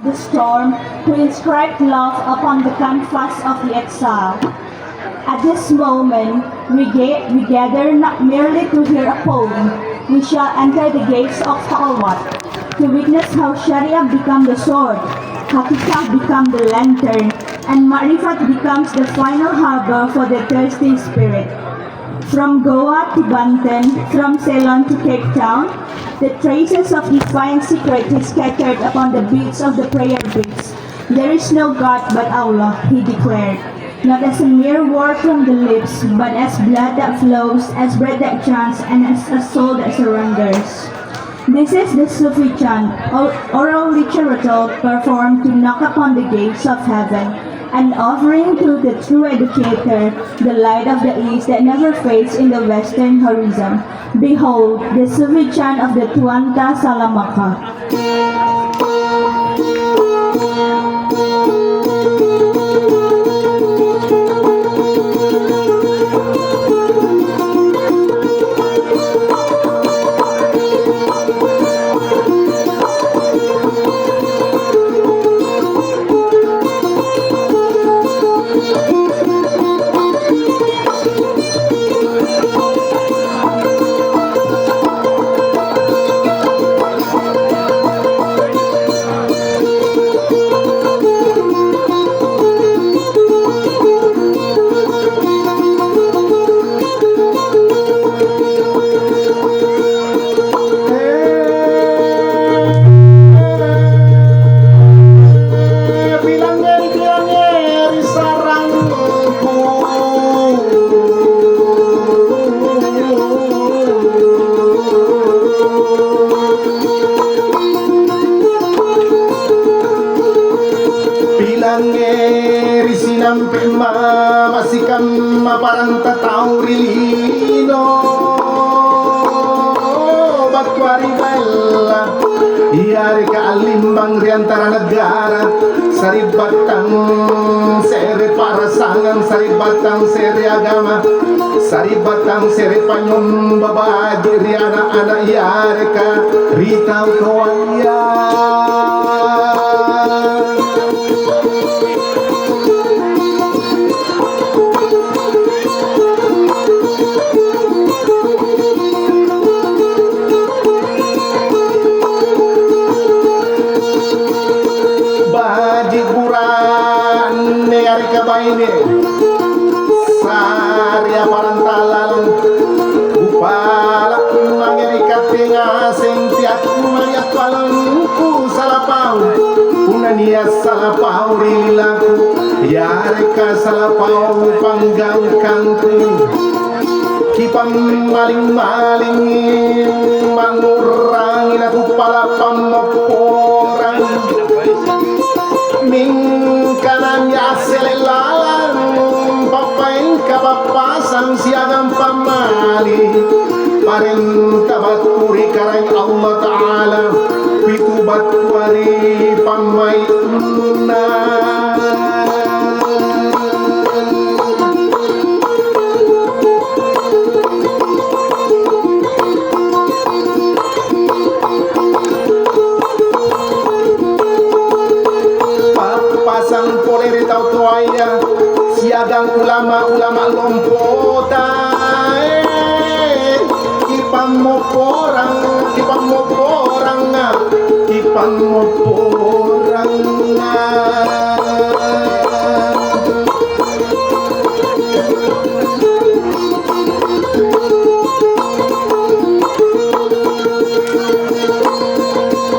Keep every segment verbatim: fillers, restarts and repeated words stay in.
the storm to inscribe love upon the canvas of the exile. At this moment, we, ga- we gather not merely to hear a poem, we shall enter the gates of Khalwat to witness how Sharia become the sword, Hakikah become the lantern, and Ma'rifat becomes the final harbor for the thirsty spirit. From Goa to Banten, from Ceylon to Cape Town, the traces of divine secret is scattered upon the beats of the prayer beads. "There is no God but Allah," he declared, not as a mere word from the lips, but as blood that flows, as breath that chants, and as a soul that surrenders. This is the Sufi chant, or- oral literature performed to knock upon the gates of heaven, an offering to the true educator, the light of the East that never fades in the western horizon. Behold, the Sufi chant of the Tuanta Salamaka. Pilangngeri, pilangngeri sarangku. Pilangngeri sinampe' mama sikamma paranta tau ri lino battua ri balla, yareka allimbang ri antara negara, sari'battang se're pa'rasangang, sari'battang se're agama, sari'battang se're panynyomba baji' ri ana'-ana' yareka ri tau toaya. Baji' bura'ne yareka baine, sari aparanta lalang, kupala' mange ri katte ngaseng, teako mali' appalangku salapau. Punna nia' salapau ri laku, yareka salapau panggangkangku, kipammaling-malingi mangngurrangi nakupala' pammopporang. Mingka nania' assele' lalang pappaengka pappasang siagang pammali, parenta battu ri Karaeng Allata'ala, pitu battua ri pammai'na. Pappasang pole ri tau toaya siagang ulama-ulama lompota, eh, kipammopporang, kipammopporanga, kipammopporanga.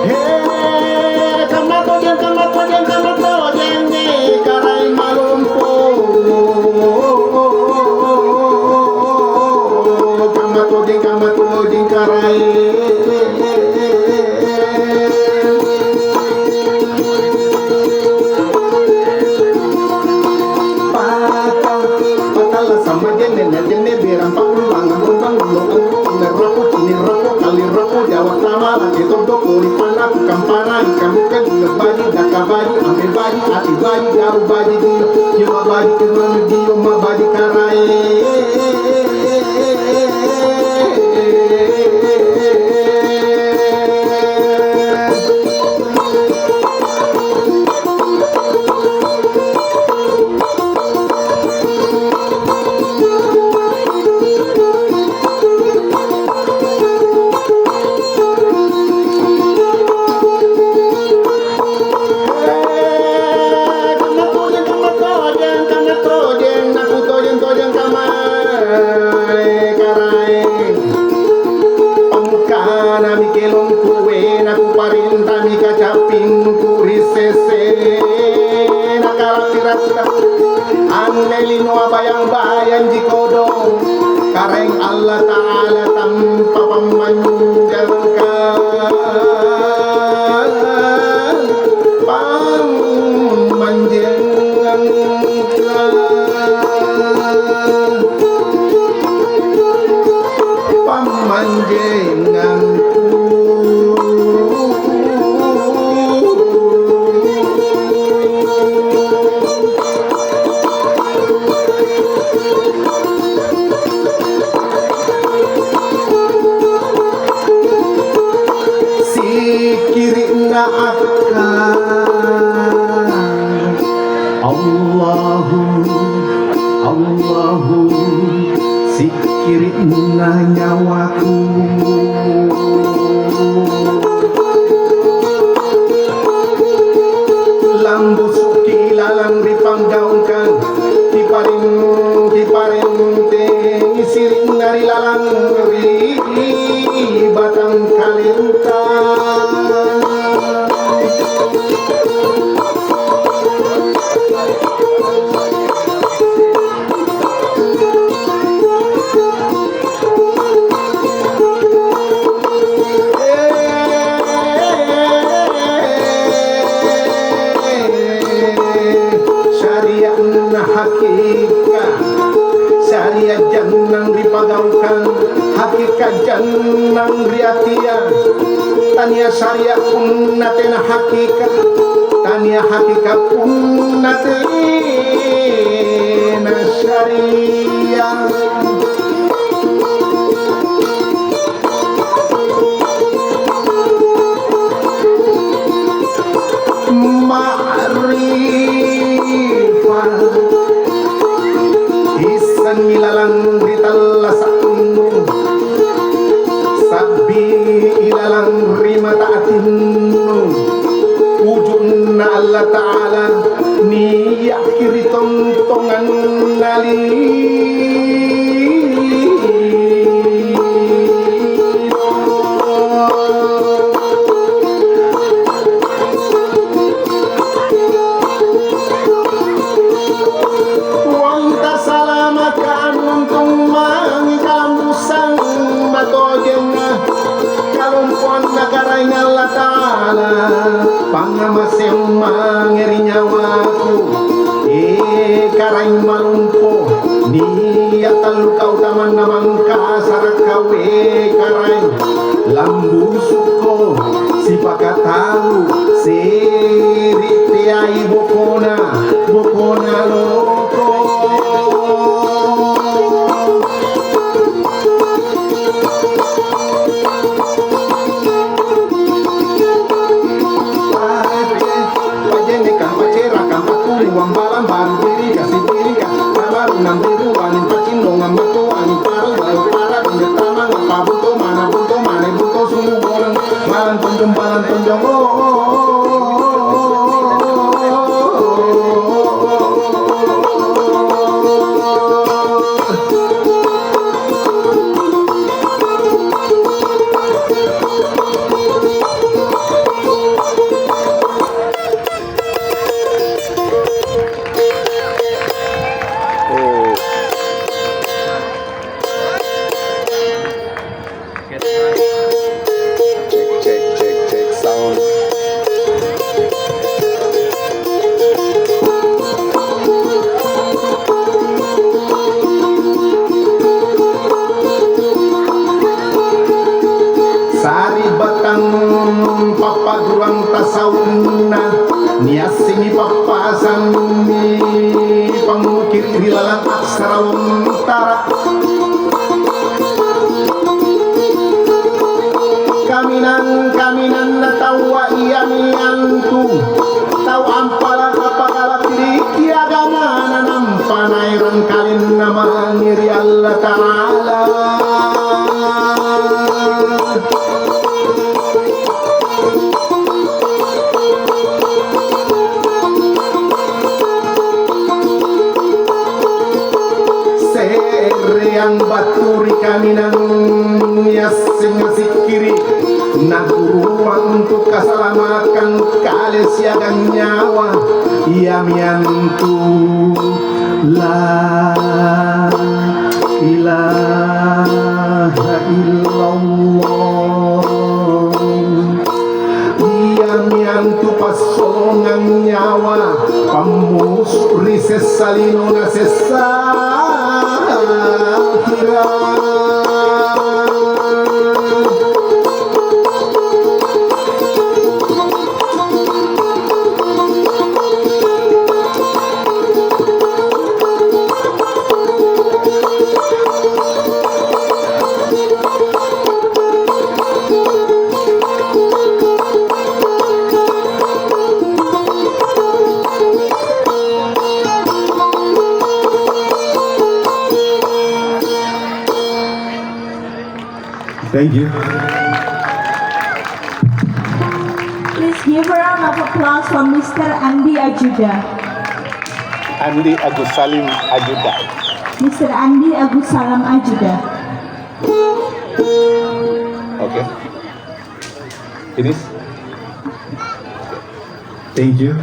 He, kamma tojeng, kamma tojeng, kamma tojeng, eh, Karaeng Malompo. Kamma tojeng, kamma tojeng, Karaeng. Pata, patalla samma jenne, na jenne berang pakkullangang, rumbang ullo, anrukku nerrappo, cini rappo, kalli rappo, jawa tamala, ketoddo, koli panna, kukampanai, kamuka juga baji, daka baji, ambe baji, ati baji, jaru baji, dio, dio ma baji, dio ma baji, Karaeng. sesena karapi'ratta. Anne linoa bayang-bayangji kodong, Karaeng Allata'ala tampa pammanjangka, pammanjangka, pammanjangka. Sikkiri'na akka. Allahu, Allahu, sikkiri'na nyawaku. Lambusuki lalang ri panggaukang, kipareng-, kiparentengi sirinna ri lalang ri batang kalenta. Syariatna hakika, syariat jannang ri pagaukang, hakika jannang ri atia. Tania syariat punna tena hakika, tania hakika punna tena syariat. Ma'rifat. Issengi lalang ri tallasa'nu, sabbi ilalang ri mata atinnu. Ujunna Allata'ala nia'ki ri tontonganna lino. Ruang tasalamaka anruntung mange kalambusang matojenga, kalompoanna Karaeng Allata'ala, pangngamaseang mange ri nyawaku. E Karaeng malompo, nia' tallu kautamanna Mangkasara' kau e Karaeng. Lambusukko sipakatau, siri' teai bokona, bokona loko. Paje-, pajemekang, pacerakang, pattuli, wambalang, baru birika, sibirika, tabarunang, biruaning, pacinnongang, matoaning, parallau, parabinne, tamang, apa, buto mana, buto mane, buto sumu, bolong, balang tonjong, balang tonjong, oh, oh, oh. Cek, cek, cek, cek, sound. Sari'battang pappaguruang tasawunna, niassengi pappasangi pammuki' ri lalang aksara lontara'. Kaminang-kaminanna taua iami antu tau ampala-, ampakalappiriki agamana nampa naerang kalenna mange ri Allata'ala. Se'reang battu ri kaminang niassenga sikkiri', naguruang tu kas-, Salamakang kale siagang nyawa, iami antu la ilaha illallah. Iami antu passolongang nyawa pammusu ri sessa lino na sessa akhira. Thank you. Please give a round of applause for Mister Andi Ajuda. Andi Agus Salim Ajuda. Mister Andi Agus Salam Ajuda. Oke. Finish. Thank you.